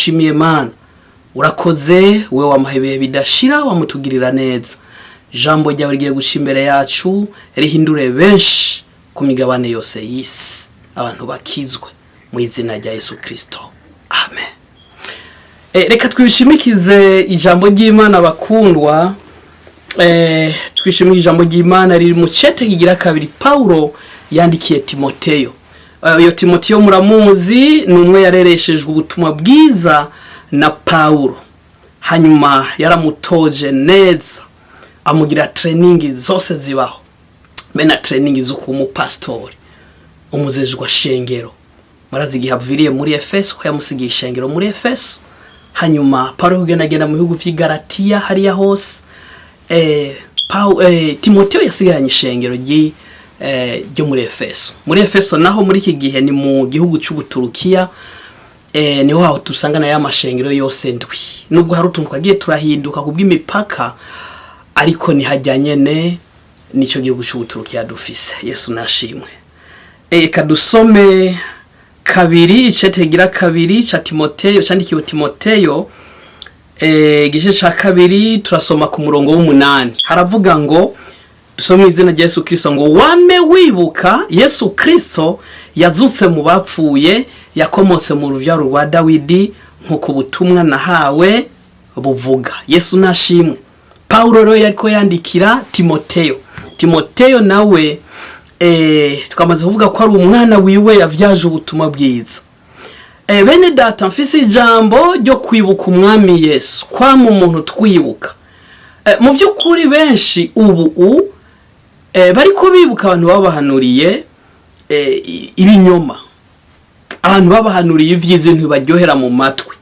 Turagushimiye Mana, urakoze we wamuha ibihe bidashira, wamutugirira neza. Ijambo ryawe rigiye guca imbere yacu rihindure benshi ku migabane yose y'isi, abantu bakizwe mu izina rya Yesu Kirisito, amen. Reka twishimikize ijambo ry'Imana bakundwa. Twishimiye ijambo ry'Imana riri mu cete kigira kabiri Paulo yandikiye Timoteyo. Uyo Timoteyo muramuzi, ni umwe yarereshejwe ubutumwa bwiza na Paulo, hanyuma yaramutoje neza, amugira training zose zibaho, be na training zo kuba umupasitori, umuzejwa shengero. Murazi igihe aviriye muri Efeso ko yamusigiye ishengero muri Efeso. Hanyuma Paulo kugendagenda mu bihugu vy'i Galatiya hariya hose, Timoteyo yasigaranye ishengero ryo muri Efeso. Muri Efeso naho muri iki gihe ni mu gihugu c'Ubuturukiya, niho aho dusanga nayo amashengero yose ndwi, nubwo hari utuntu twagiye turahinduka kubw'imipaka, ariko nihajya nyene nico gihugu c'Ubuturukiya dufise. Yesu nashimwe. Eka dusome kabiri, icete gira kabiri ca Timoteyo candikiwe Timoteyo, igice ca kabiri, turasoma ku murongo w'umunani. Haravuga ngo, dusome izina rya Yesu Kristo, ngo wame wibuka Yesu Kristo yazutse mu bapfuye, yakomotse mu ruvyaro rwa Dawidi, nk'uko ubutumwa nahawe buvuga. Yesu nashimwe. Paulo rero yariko yandikira Timoteyo. Timoteyo nawe twamaze kuvuga ko ari umwana wiwe yavyaje ubutumwa bwiza. Bene data, mfise ijambo ryo kwibuka umwami Yesu, kwama umuntu twibuka. Mu by'ukuri benshi ubu bariko bibuka abantu babahanuriye ibinyoma, abantu babahanuriye ivyiza, ibintu bibaryohera mu matwi,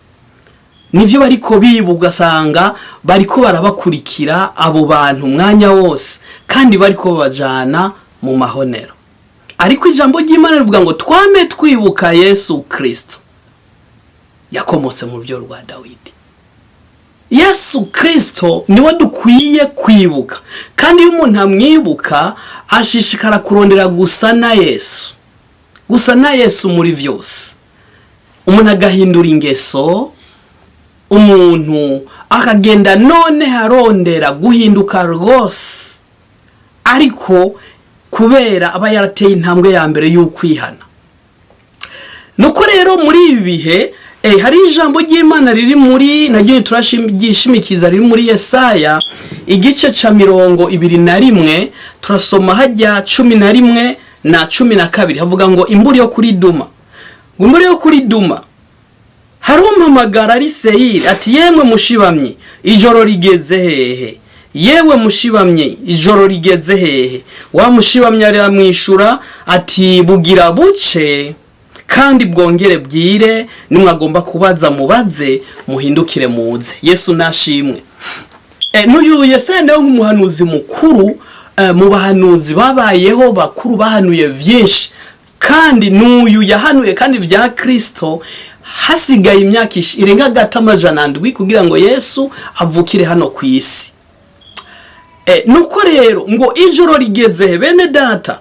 nivyo bariko bibuka, ugasanga bariko barabakurikira abo bantu umwanya wose, kandi bariko babajana mu mahonero. Ariko ijambo ry'Imana rivuga ngo twame twibuka Yesu Kristo yakomotse mu rubyo rwa Dawidi. Yesu Kristo niwe dukwiye kwibuka, kandi iyo umuntu amwibuka ashishikara kurondera gusa na Yesu, gusa na Yesu muri vyose. Umuntu agahindura ingeso, umuntu akagenda none harondera guhinduka rwose, ariko kubera aba yarateye intambwe ya mbere y'ukwihana. Nuko rero muri ibi bihe hari ijambo ry'Imana riri muri naryo turashimikiza, riri muri Yesaya igice ca 21, turasoma hajya 11 na 12. Havuga ngo imburi yo kuri Duma, ngo imburi yo kuri Duma, harumpamagara ari Seyiri ati: yemwe mushibamye, ijoro rigeze hehe? Yewe mushibamye, ijoro rigeze hehe? Wa mushibamye aramwishura ati: bugira buce kandi bwongere bwire, nimwagomba kubaza mubaze, muhindukire muze. Yesu nashimwe. N'uyu Yesaya nawe nk'umuhanuzi mukuru, mu bahanuzi babayeho bakuru bahanuye vyinshi, kandi n'uyu yahanuye kandi vya Kristo hasigaye imyaka irenga gato 700 kugira ngo Yesu avukire hano ku isi. Nuko rero ngo ijoro rigeze, bene data,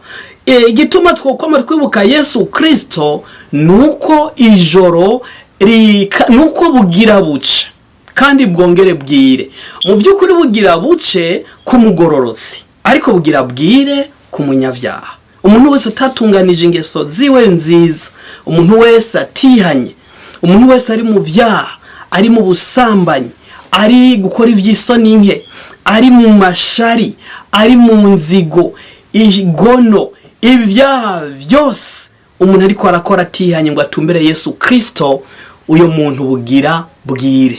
igituma twokoma twibuka Yesu Kristo nuko ijoro nuko bugira buce kandi bwongere bwire. Mu by'ukuri bugira buce ku mugororotsi, ariko bugira bwire ku munyabyaha. Umuntu wese atatunganije ingeso ziwe nziza, umuntu wese atihanye, umuntu wese ari mu byaha, ari mu busambanyi, ari gukora iby'isoni nke, ari mu mashari, ari mu nzigo, igono, ibyaha byose umuntu ariko arakora atihanye ngo atumbere Yesu Kristo, uyu muntu bugira bwire.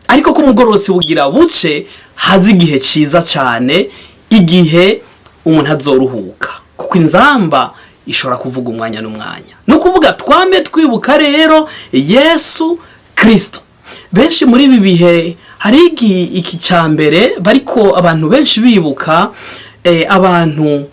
Ariko ko umugororotsi bugira buce, haza igihe cyiza cyane, igihe umuntu azoruhuka, kuko inzamba ishobora kuvuga umwanya n'umwanya. Ni ukuvuga twame twibuka rero Yesu Kristo. Benshi muri ibi bihe hari iki cya mbere bariko abantu benshi bibuka, abantu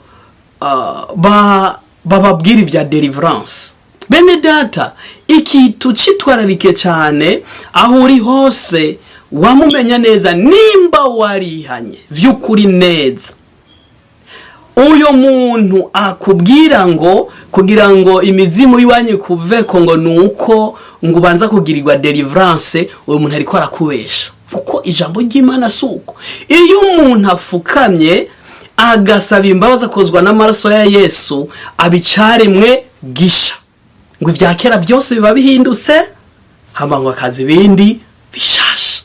bababwira ibya deliverance. Bene data, iki tucitwararike cyane. Aho uri hose wamumenya neza nimba warihanye vy'ukuri neza. Uyo muntu akubwira ngo Kugira ngo imizimu y'iwanyu kuveko ngo ni uko ngo ubanza kugirirwa deliverance, uwo muntu ariko arakubesha, kuko ijambo ry'Imana si uko. Iyo umuntu afukamye agasaba imbabazi, akozwa n'amaraso ya Yesu, abicaremwe gisha, ngo ibya kera byose biba bihindutse, hama ngo akaza ibindi bishasha.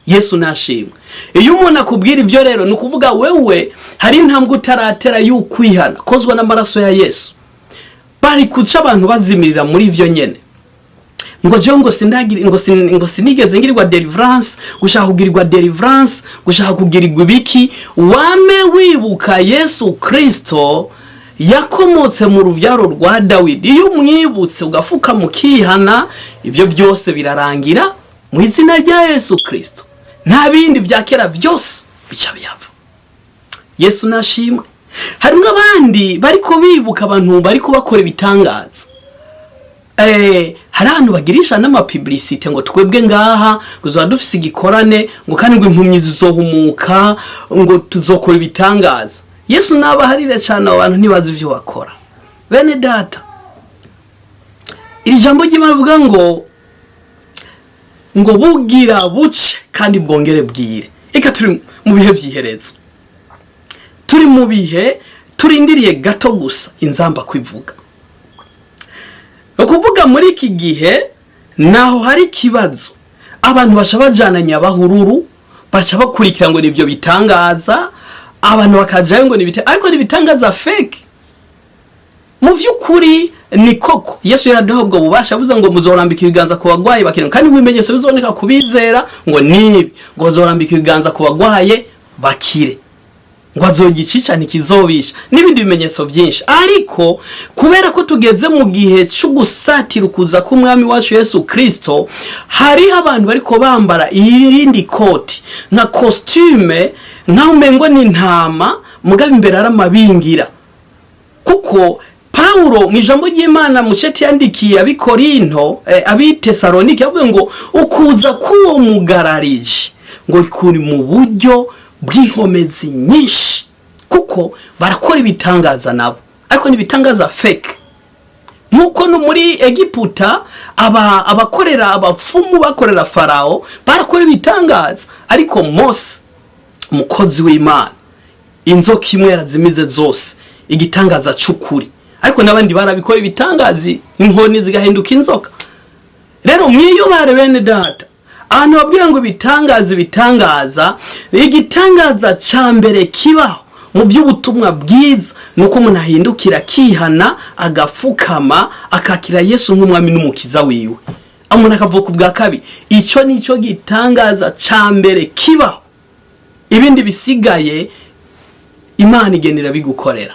Yesu nashimwe. Iyo umuntu akubwira ibyo rero, ni ukuvuga wewe hari intambwe utaratera y'ukwihana kozwa n'amaraso ya Yesu. Bari kuca abantu bazimirira muri ivyo nyene, ngo jewe ngo sindagira, ngo sinigeze ngirirwa deliverance, gushaka kugirirwa deliverance, gushaka kugirirwa ibiki. Wame wibuka Yesu Kristo yakomotse mu rubyaro rwa Dawidi. Iyo umwibutse ugafuka mukihana, ibyo byose birarangira mu izina rya Yesu Kristo. Nta bindi bya kera, byose bica biyava. Yesu nashimwe. Harimo abandi bariko bibuka abantu bariko bakora ibitangaza. Hari ahantu bagirisha n'amapublicité ngo twebwe ngaha ngo tuzoba dufise igikorane, ngo kandi ngo impumyi zizohumuka, ngo tuzokora ibitangaza. Yesu nabaharire cyane, abo bantu ntibazi ibyo bakora. Bene data, iri jambo ry'Imana rivuga ngo bugira buce kandi bwongere bwire. Reka, turi mu bihe vy'iherezo, turi mu bihe turindiriye gato gusa inzamba kwivuga. Ni ukuvuga muri iki gihe naho hari ikibazo, abantu baca bajana nyabahururu, baca bakurikira ngo nibyo bitangaza, abantu bakajayo ngo nibite, ariko nibitangaza fake. Mu vy'ukuri ni koko Yesu yaraduha ubwo bubasha, avuze ngo muzorambika ibiganza ku bagwayi bakire, kandi ibimenyetso bizoneka kubizera ngo nibi: ngo bazorambika ibiganza ku bagwaye bakire, ngo azogicisha ntikizobisha, n'ibindi bimenyetso byinshi. Ariko kubera ko tugeze mu gihe cyo gusatira ukuza k'umwami wacu Yesu Kristo, hariho abantu bariko bambara irindi koti nka costume, nkaho umengo ni intama, mugabo imbere ari amabingira. Kuko Pawulo mu ijambo ry'Imana mu cete yandikiye abikorinto, abitesalonike, yavuze ngo ukuza k'uwo mugararije ngo kuri mu buryo bw'inkomezi nyinshi, kuko barakora ibitangaza nabo, ariko ni ibitangaza fake. Nk'uko no muri Egiputa abakorera abapfumu bakorera Farawo barakora ibitangaza, ariko Mose umukozi w'Imana inzoka imwe yarazimize zose, igitangaza c'ukuri. Ariko n'abandi barabikora ibitangazi, inkoni zigahinduka inzoka. Rero mwiyubare bene data, ahantu babwira ngo ibitangaza, ibitangaza, igitangaza ca mbere kibaho mu by'ubutumwa bwiza ni uko umuntu ahindukira akihana, agafukama, akakira Yesu nk'umwami n'umukiza wiwe, umuntu akavuka ubwa kabiri. Icyo ni cyo gitangaza ca mbere kibaho. Ibindi bisigaye Imana igenera bigukorera.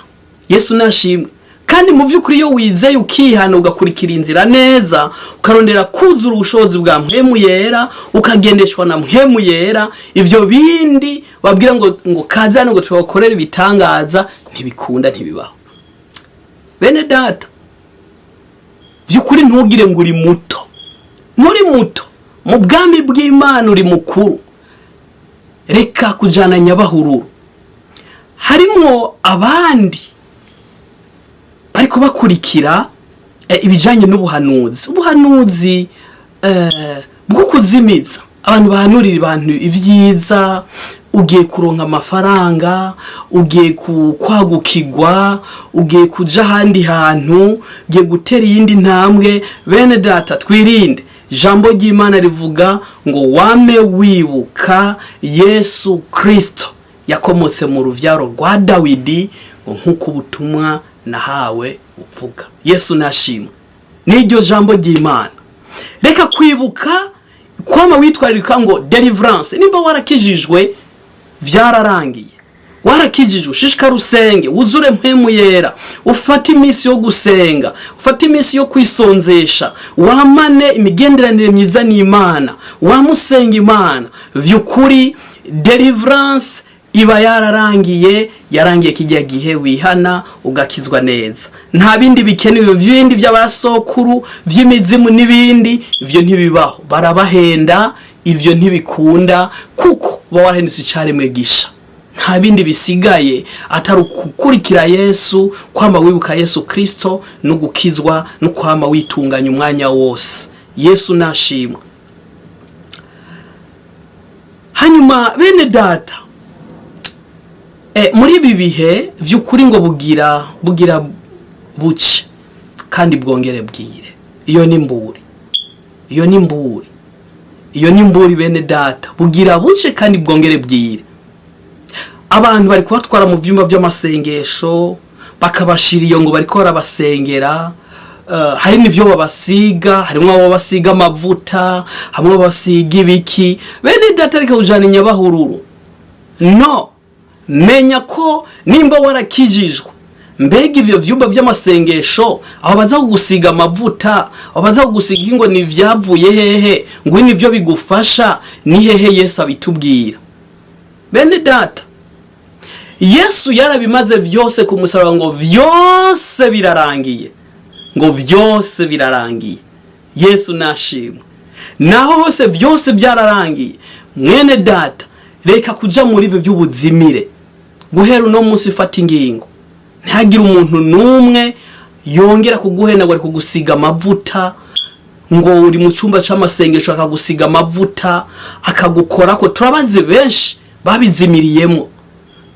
Yesu nashimwe. Kandi mu by'ukuri iyo wizeye ukihana, ugakurikira inzira neza, ukarondera kuzura ubushobozi bwa Mpwemu Yera, ukagendeshwa na Mpwemu Yera, ibyo bindi babwira ngo kaze hano ngo tubakorere ibitangaza, ntibikunda, ntibibaho. Bene data, by'ukuri ntugire ngo uri muto. Nturi muto mu bwami bw'Imana, uri mukuru. Reka kujana nyabahururu. Harimwo abandi bariko bakurikira ibijanye n'ubuhanuzi, ubuhanuzi bwo kuzimiza abantu, bahanurira abantu ibyiza: ugiye kuronka amafaranga, ugiye kwagukirwa, ugiye kuja ahandi hantu, ugiye gutera iyindi ntambwe. Bene data, twirinde. Jambo ry'Imana rivuga ngo wame wibuka Yesu Kristo yakomotse mu ruvyaro rwa Dawidi, ngo nk'uko ubutumwa nahawe buvuga. Yesu nashimwe. N'iryo jambo ry'Imana. Reka kwibuka kwama witwararika ngo deliverance. Nimba warakijijwe, vyararangiye. Warakijijwe, ushishikare usenge, wuzure Mpwemu Yera, ufate iminsi yo gusenga, ufate iminsi yo kwisonzesha, wamane imigenderanire myiza n'Imana, wamusenga Imana vy'ukuri. Deliverance iba yararangiye, yarangiye kijya gihe wihana ugakizwa neza. Nta bindi bikenewe, bindi by'abasokuru vy'imizimu n'ibindi, ivyo ntibibaho, barabahenda, ivyo ntibikunda, kuko uba warahindutse icaremwe gisha. Nta bindi bisigaye atari ukukurikira Yesu, kwama wibuka Yesu Kristo, no gukizwa no kwama witunganya umwanya wose. Yesu nashimwe. Hanyuma bene data, muri ibi bihe by'ukuri ngo bugira buce kandi bwongere bwire. Iyo ni mburi, iyo ni mburi, iyo ni mburi bene data. Bugira buce kandi bwongere bwire. Abantu bari kubatwara mu byumba by'amasengesho, bakabashira iyo ngo bariko barabasengera. Hari n'ivyo babasiga, harimwo abo basiga amavuta, hamwe basiga ibiki. Bene data, reka ujana inyabahururu. No menya ko nimba warakijijwe, mbega ivyo vyumba by'amasengesho, aho baza kugusiga amavuta, aho baza kugusiga ngo ni ivyavuye hehe, ngo nivyo bigufasha, ni hehe Yesu abitubwira? Bene data, Yesu yarabimaze vyose ku musaraba, ngo vyose birarangiye, ngo vyose birarangiye. Yesu nashimwe. Naho hose vyose byararangiye. Mwene data, reka kuja muri ivyo by'ubuzimire. Guhera uno munsi fata ingingo, ntihagire umuntu n'umwe yongera kuguhena ngo ari kugusiga amavuta, ngo uri mu cyumba c'amasengesho akagusiga amavuta, akagukorako. Turabazi benshi babizimiriyemo,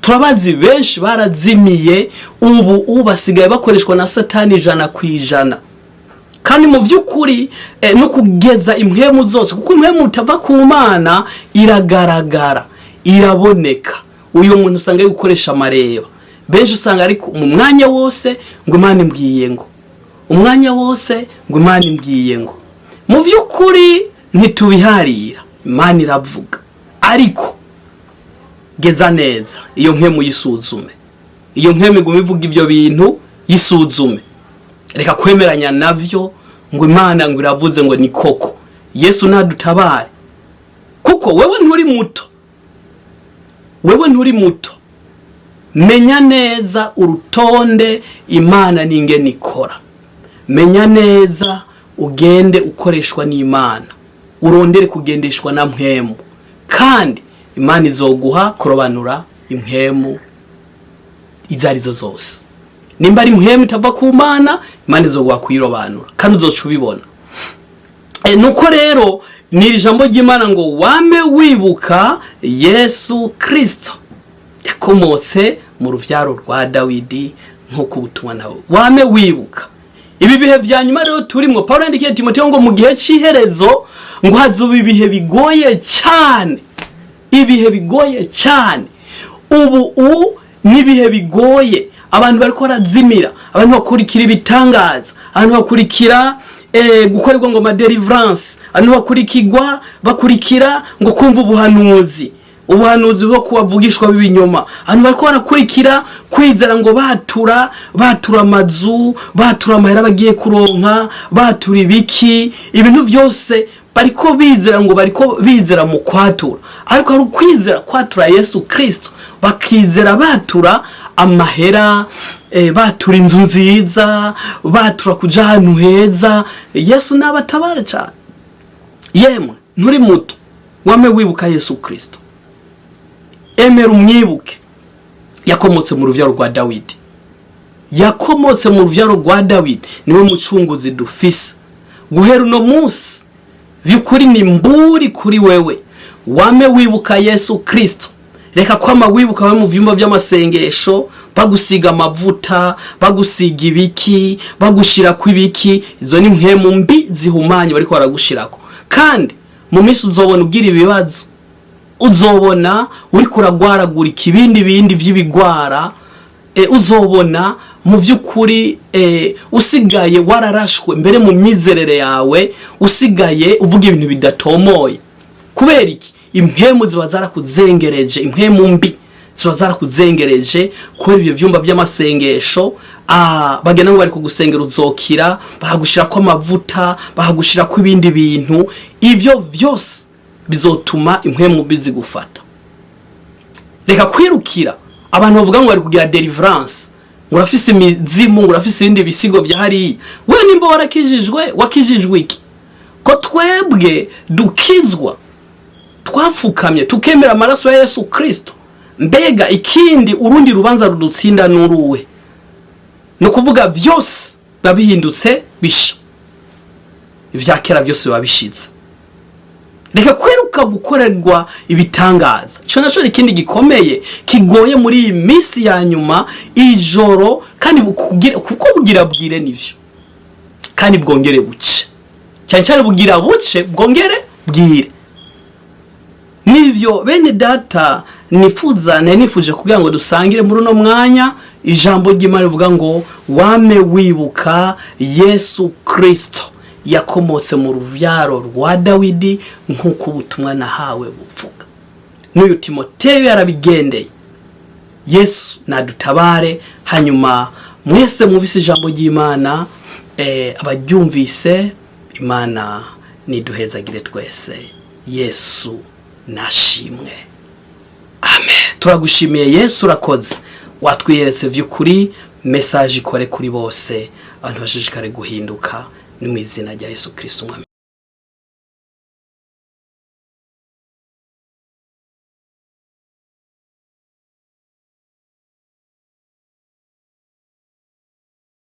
turabazi benshi barazimiye, ubu basigaye bakoreshwa na Satani 100%. Kandi mu by'ukuri no kugeza impwemu zose, kuko impwemu utava ku Mana iragaragara, iraboneka. Uyu muntu usanga ari gukoresha amareba benshi, usanga ari mu mwanya wose ngo Imana imbwiye, ngo umwanya wose ngo Imana imbwiye ngo. Mu by'ukuri ntitubiharira, Imana iravuga, ariko geza neza iyo mpwemu yisuzume. Iyo mpwemu iguma ivuga ibyo bintu, yisuzume. Reka kwemeranya navyo ngo Imana ngo iravuze ngo ni koko. Yesu nadutabare, kuko wewe nturi muto, wewe nturi muto. Menya neza urutonde Imana n'ingene ikora. Menya neza ugende ukoreshwa n'Imana, urondere kugendeshwa na mpwemu, kandi Imana izoguha kurobanura impwemu izo arizo zose. Nimba ari impwemu itava ku Mana, Imana izoguha kuyirobanura kandi uzoca ubibona. Nuko rero ni iri jambo ry'Imana ngo wame wibuka Yesu Kristo yakomotse mu ruvyaro rwa Dawidi, nk'uko ubutumwa nawe wame wibuka. Ibi bihe vya nyuma rero turimwo, Paulo yandikiye Timoteyo ngo mu gihe c'iherezo ngo hazoba ibihe bigoye cyane, ibihe bigoye cyane. Ubu n'ibihe bigoye, abantu bariko barazimira, abantu bakurikira ibitangaza, abantu bakurikira gukorerwa ngo ma deliverance, abantu bakurikira ngo kumva ubuhanuzi, ubuhanuzi bwo kubavugishwa b'ibinyoma. Abantu bariko barakurikira kwizera ngo batura amazu, batura amahera bagiye kuronka, batura ibiki, ibintu byose bariko bizera ngo bariko bizera mu kwatura. Ariko hari ukwizera kwatura Yesu Kristo, bakizera batura amahera, batura inzu nziza, batura kuja ahantu heza. Yesu nabatabare cyane. Yemwe nturi muto, wame wibuka Yesu Kristo. Emera umwibuke, yakomotse mu ruvyaro rwa Dawidi, yakomotse mu ruvyaro rwa Dawidi, niwe mucunguzi dufise. Guhera uno munsi by'ukuri ni mburi kuri wewe, wame wibuka Yesu Kristo. Reka kwama wibuka we mu vyumba by'amasengesho bagusiga amavuta, bagusiga ibiki, bagushirako ibiki. Izo ni mpwemu mbi zihumanye bariko baragushirako. Kandi mu minsi uzobona ugira ibibazo, uzobona uriko uragwaragurika ibindi bindi vy'ibigwara, uzobona mu by'ukuri usigaye wararashwe mbere mu myizerere yawe, usigaye uvuga ibintu bidatomoye. Kubera iki? Impwemu ziba zarakuzengereje, impwemu mbi ziba zarakuzengereje kubera ibyo vyumba by'amasengesho. Bagenda ngo bari kugusengera uzokira, bakagushirako amavuta, bakagushirako ibindi bintu. Ivyo vyose bizotuma impwemu mbi zigufata. Reka kwirukira abantu bavuga ngo bari kugira deliverance, ngo urafise imizimu, ngo urafise ibindi bisigo vya hariya. We nimba warakijijwe, wakijijwe iki? Ko twebwe dukizwa twapfukamye tukemera amaraso ya Yesu Kristo. Mbega ikindi, urundi rubanza rudutsinda n'uruwe? Ni ukuvuga byose biba bihindutse bisha, ibya kera byose biba bishize. Reka kwiruka gukorerwa ibitangaza. Icyo nacyo ni ikindi gikomeye kigoye muri iyi minsi ya nyuma, ijoro kandi kuko bugira bwire nivyo, kandi bwongere buce, cyane cyane bugira buce bwongere bwire. Nivyo bene data nifuza, nari nifuje kugira ngo dusangire muri uno mwanya ijambo ry'Imana rivuga ngo wame wibuka Yesu Kristo yakomotse mu rubyaro rwa Dawidi, nk'uko ubutumwa nahawe buvuga. N'uyu Timoteyo yarabigendeye. Yesu nadutabare. Hanyuma mwese mwumvise ijambo ry'Imana, abaryumvise, Imana niduhezagire twese. Yesu nashimwe, amen. Turagushimiye Yesu, urakoze, watwiyeretse vy'ukuri. Message ikore kuri bose, abantu bashishikare guhinduka. Ni mu izina rya Yesu Kristo Umwami.